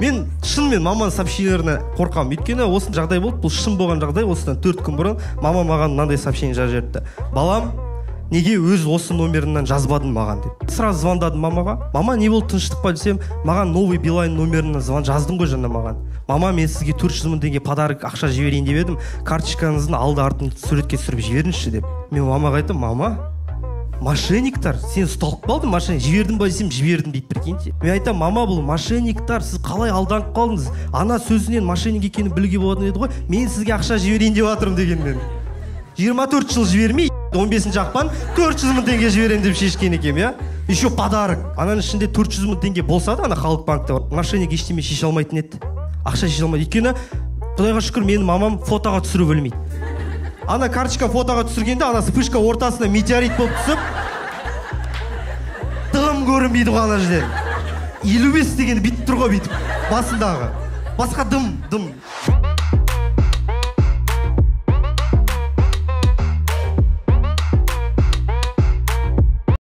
Мен шынымен маманың сообщениелеріне қорқамын. Өйткені осы жағдай болды, бұл шын болған жағдай. Осыдан 4 күн бұрын мама маған мынандай сообщение жазып жіберіпті. Балам, неге өз осы номерінен жазбадың маған деп. Сразу звондадым мамаға. Мама, не болды, тыныштық па десем, маған новый Билайн номерінен звон жаздың ғой жаңа маған. Мама, мен сізге 400 мың теңге подарок ақша жіберейін деп едім, карточкаңыздың алды артын суретке түсіріп жіберіңізші деп. Мен мамаға айттым, мама, мошенниктар, сен ұсталып қалдың, мошенник, жібердің ба десем, жібердім дейді, прикиньте. Мен айтамын, мама, бұл мошенниктар, сіз қалай алданып қалдыңыз? Ана сөзінен мошенник екенін білуге болатын еді ғой. Мен сізге ақша жіберейін деп жатырмын дегенмен. 24 жыл жібермей, 15 ақпан 400 мың теңге жіберем деп шешкен екенмін, иә? Еще подарок. Ананың ішінде 400 мың теңге болса да, ана Халық банкте мошенник ештеме шеше алмайтын еді. Ақша шеше алмайды. Өйткені, Құдайға шүкір, менің мамам фотоға түсіру білмейді. Ана карточка фотоға түсіргенде, ана вспышка ортасына метеорит болып түсіп, дым көрінбейді ғой ана жерде. 55 деген бүйтіп тұр ғой, бүйтіп басындағы. Басқа дым, дым.